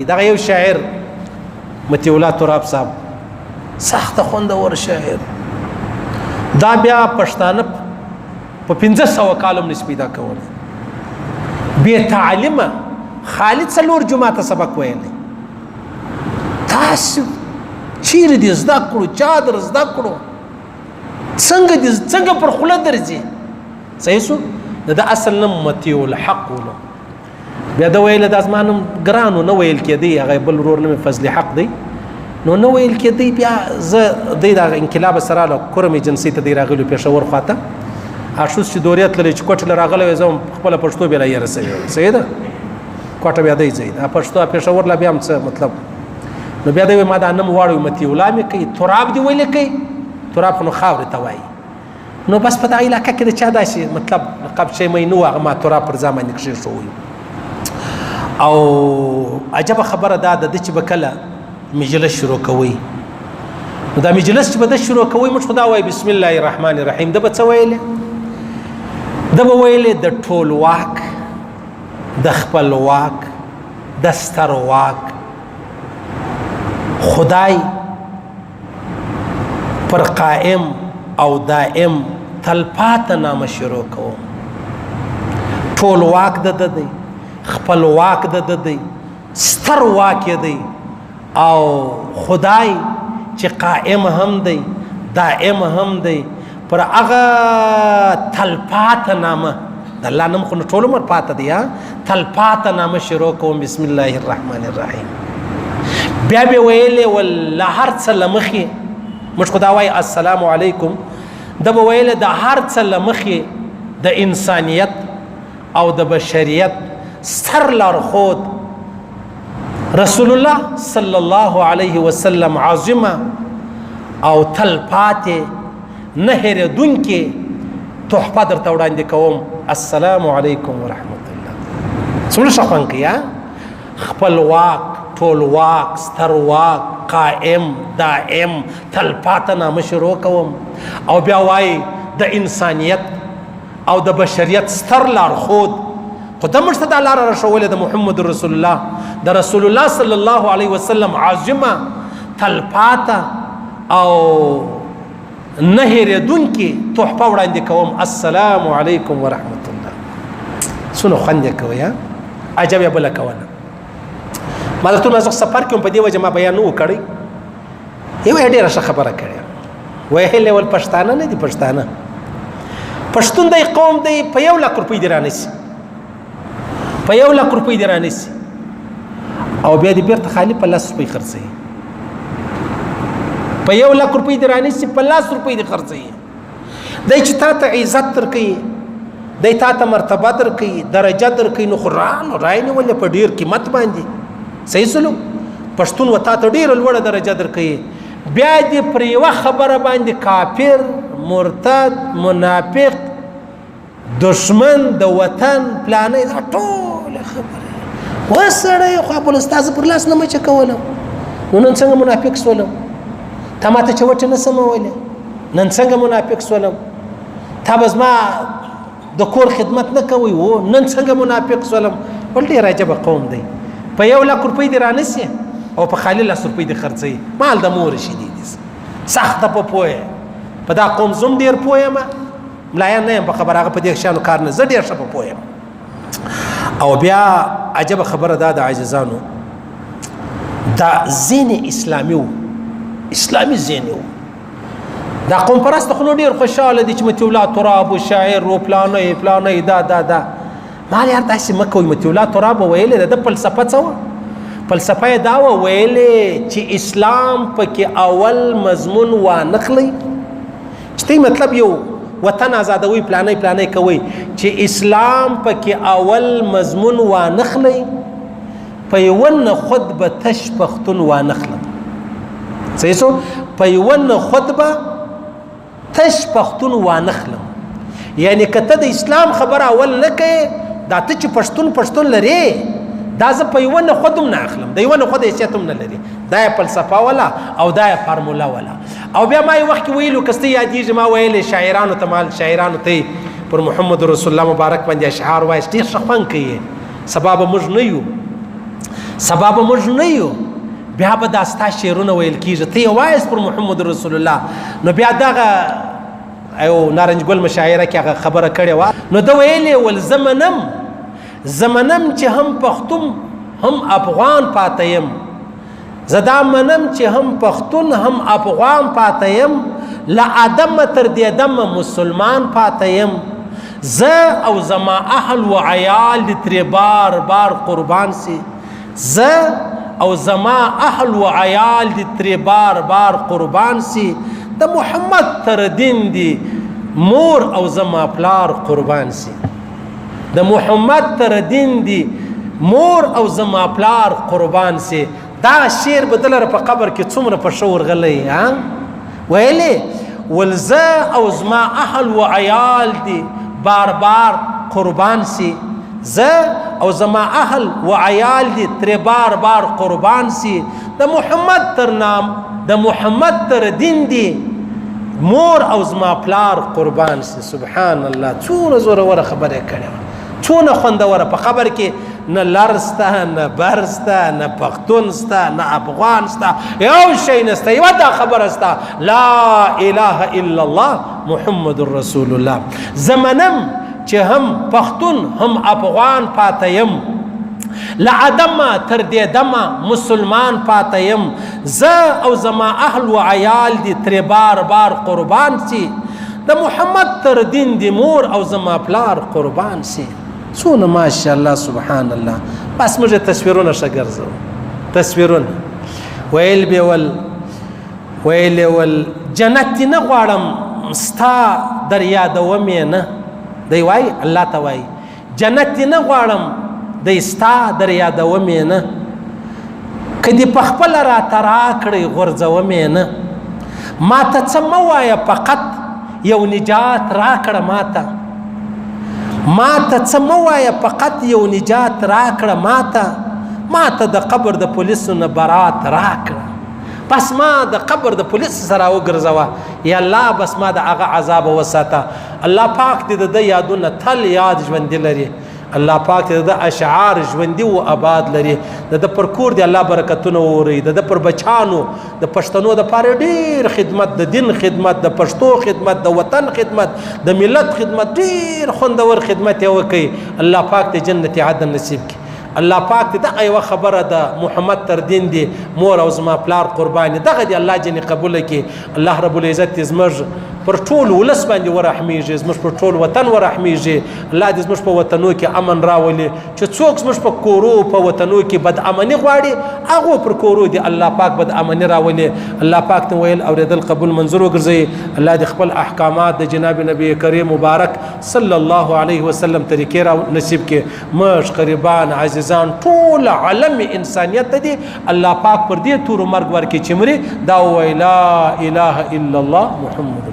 دغه یو شاعر مطیع الله تراب صاحب سخت خوندور شاعر دا بیا پښتانه په 1500 کالم نس پیدا کول بے تعلیمه خالد څلور جمعه ته سبق ویلی. تاسو چیرې دې زده کړو، چا در زده کړو، څنګه دې څنګه پر خوله درځي؟ صحیح سو. د اصل نوم مطیع الحق ولو. بیا دا ویل د زما نوم ګرانو نه ویل کېدی، هغه بل ورور نوم فضل حق دی، نو نه ویل کېدی. بیا زه دی د انقلاب سره له کورم ایجنسي ته دی راغلو پېښور خواته، اشوس چې دورې تللی چې کوټې له راغلی وی، زه هم خپله پښتو بیا لا یې رسوي. صحیح ده، کوټه بیا دی ځای دا پښتو پېښور لا بیا هم څه مطلب. نو بیا دی وایي ما دا نوم واړوي مطیع الله مې کوي، تراب دې ولې کوي؟ تراب خو نو خاورې ته وایي. نو بس په دغه علاقه کې د چا داسې مطلب لقب شی مې نه و، هغه ما تراب پر ځان باندې کښېښوی. او عجبه خبره دا ده چې به کله مجلس شروع کوي، نو دا مجلس چې به د شروع کوي، موږ خو دا وایي بسم الله الرحمن الرحیم. ده به څه ویلې؟ ده به ویلې د ټولواک، د خپلواک، د سترواک خدای پر قائم او دائم تلپاته نامه شروع کوم. ټولواک د ده دی، خپلواک د ده دی، ستر واک یې دی، او خدای چې قائم هم دی دائم هم دی، پر هغه تلپاته نامه، د الله نوم خو نو ټول عمر پاته دی، تلپاته نامه شروع کوم بسم الله الرحمن الرحیم. بیا به ویلې ول له هر څه له مخې، موږ خو دا وایي السلام علیکم، ده به ویلې د هر څه له مخې د انسانیت او د بشریت ستر لارښود رسول الله صلی الله علیه وسلم عظیمه او تلپاتې نه هېرېدونکې تحفه درته وړاندې کوم. السلام علیکم ورحمت الله. څومره ښه خوند کوي، خپلواک، ټولواک، سترواک، قائم، دائم، تلپاته نامه شروع کوم. او بیا وایي د انسانیت او د بشریت ستر لارښود، خو ده موږ ته دا لاره راښوولې د محمد رسول الله، د رسول الله صلی الله علیه وسلم عظیمه تلپاته او نه هېرېدونکې تحفه وړاندې کوم. السلام علیکم ورحمت الله. څونه خوند یې کوي، عجب یې بله کوله. ما درته وویل زه سفر کې وم، په دې وجه ما بیان نه و کړی. یوه یې ډېره ښه خبره کړې، ویل یې ول پښتانه نه دي، پښتانه پښتون دی قوم دی، په 1 لک روپۍ دې رانیسي، په 1 لک روپۍ دې رانیسي، او بیا دې بېرته خالي په 10 روپۍ خرڅوي. په 1 لک روپۍ دې رانیسي، په 10 روپۍ دې خرڅوي. دی چې تا ته عزت درکوي، دی تا ته مرتبه درکوي، درجه درکوي، نو خو رانو رای نیولې په ډېر قیمت باندې. صحیح سلو، پښتون و تا ته ډېره لوړه درجه درکوي، بیا دې پر یوه خبره باندې کافر، مرتد، منافق، دشمن د وطن، پلانې، دا ټولې خبرې وسړی خو خپل استاد پر لاس نه مچه کولم، نو نن څنګه منافق سولم؟ تا ماته چوټه نه سمولې، نن څنګه منافق سولم؟ تا به زما د کور خدمت نه کوي، و نن څنګه منافق سولم؟ ول ډېر عجبه قوم دی، په 1 لک روپۍ دې رانیسي او په خالي 10 روپۍ دې خرڅوي. مال د مور شي دي سخته په پوهه په دا قوم زم ډېر پوه یم، ملایان نه یم په خبره، هغه په دې شیانو کار نه، زه ډېر ښه په پوه یم. او بیا عجبه خبره دا د عاجزانو دا ذهن اسلامي و، اسلامي ذهن و. دا قوم پرست خو نو ډېر خوشحاله دي چې مطیع الله تراب و شاعر و پلانی پلانی دا دا دا. مال یار داسې مه کوئ. مطیع الله تراب ویلې ده، فلسفه څه وه؟ فلسفه یې دا وه ویلې چې اسلام پکې اول مضمون وانخلئ، چې ته مطلب یو وطن آزادوي پلانی پلانی کوئ، چې اسلام پکې اول مضمون وانخلئ، په یوه نه خود به تش پښتون وانخلم. صحیح سو، په یوه نه خود به تش پښتون وانخلم. یعنی که ته د اسلام خبره اول نه کوې، دا ته چې پښتون پښتون لرې، دا زه په یوه نه خود هم نه اخلم، د یوه نه خود حیثیت هم نه لري. دا یې فلسفه وله او دا یې فارموله وله. او بیا ما یو وخت کې ویلو، که ستې یادېږي، ما ویلې شاعرانو ته، مال شاعرانو ته پر محمد رسول الله مبارک باندې اشعار وایي، ډېر ښه خوند کوي، سبا به موږ نه یو. سبا به موږ نه یو، بیا به دا ستا شعرونه ویل کېږي، ته یې وایې پر محمد رسول الله. نو بیا دغه یو نارنج ګل مشاعره کې هغه خبره کړې وه، نو ده ویلې ول زه منم، زه منم چې هم پښتون هم افغان پاته یم، زه دا منم چې هم پښتون هم افغان پاته یم، له ادمه تر دې دمه مسلمان پاته یم، زه او زما اهل و عیال دې ترې بار بار قربان سي، زه او زما اهل و عیال دې ترې بار بار قربان سي، د محمد تر دین دې مور او زما پلار قربان سي، د محمد تر دین دې مور او زما پلار قربان سي. دا شعر به دلره په قبر کې څومره په ښه ورغلی، ها ویلې ول زه او زما اهل و عیال دي بار بار قربان سي، زه او زما اهل و عیال دي ترې بار بار قربان سي، د محمد تر نام د محمد تر دین دي مور او زما پلار قربان سي. سبحان الله، څونه زوروره خبره یې کړې وه، څونه خوندوره. په قبر کې نه لر سته، نه بر سته، نه پښتون سته، نه افغان سته، یو شی نسته، یوه دا خبره سته، لا اله الا الله محمد رسول الله. زه منم چې هم پښتون هم افغان پاته یم، له ادمه تر دې دمه مسلمان پاته یم، زه او زما اهل و عیال دي ترې بار بار قربان سي، د محمد تر دین دي مور او زما پلار قربان سي. څونه ماشاءالله سبحان الله. بس موږ تصویرونه ښه ګرځو، تصویرونه ویل به ول، ویل ول جنت دې نه غواړم ستا در یادوم یې نه. دی وایي الله ته وایي جنت دې نه غواړم دی ستا در یادوم یې نه، که دې په خپله راته راکړی غورځوم یې نه، ما ته څه مه وایه فقط یو نجات راکړه، ماته ما ته څه مه وایه فقط یو نجات راکړه، ماته ما ته د قبر د پولیسو نه برات راکړه، بس ما د قبر د پولیسو سره وګرځوه، یا الله بس ما د هغه عذاب وساته. الله پاک دې د ده یادونه تل یاد ژوندي لري، الله پاک دې د ده اشعار ژوندي و آباد لري، د ده پر کور دې الله برکتونه ووري، د ده پر بچانو د پښتنو دپاره ډېر خدمت، د دین خدمت، د پښتو خدمت، د وطن خدمت، د ملت خدمت، ډېر خوندور خدمت یې وکړي. الله پاک دې جنت عدن نصیب کړي. الله پاک دې دغه یوه خبره ده محمد تر دین دې مور او زما پلار قرباني، دغه دې الله جنې قبوله کړي. الله رب العزت دې زموږ پر ټول ولس باندې ورحمیږي، زموږ پر ټول وطن ورحمیږي. الله دې زموږ په وطنو کې امن راولي. چې څوک زموږ په کورو په وطنو کې بد امني غواړي هغو پر کورو دې الله پاک بد امني راولي. الله پاک ته ویل اورېدل قبول منظور وګرځوي. الله دې خپل احکامات د جناب نبی کریم مبارک صلی الله علیه وسلم طریقې را نصیب کړي. موږ قریبان عزیزان ټول عالم انسانیت ته دې الله پاک پر دې تورو مرګ ورکړي چې مري دا ووایي لا اله الا الله محمد.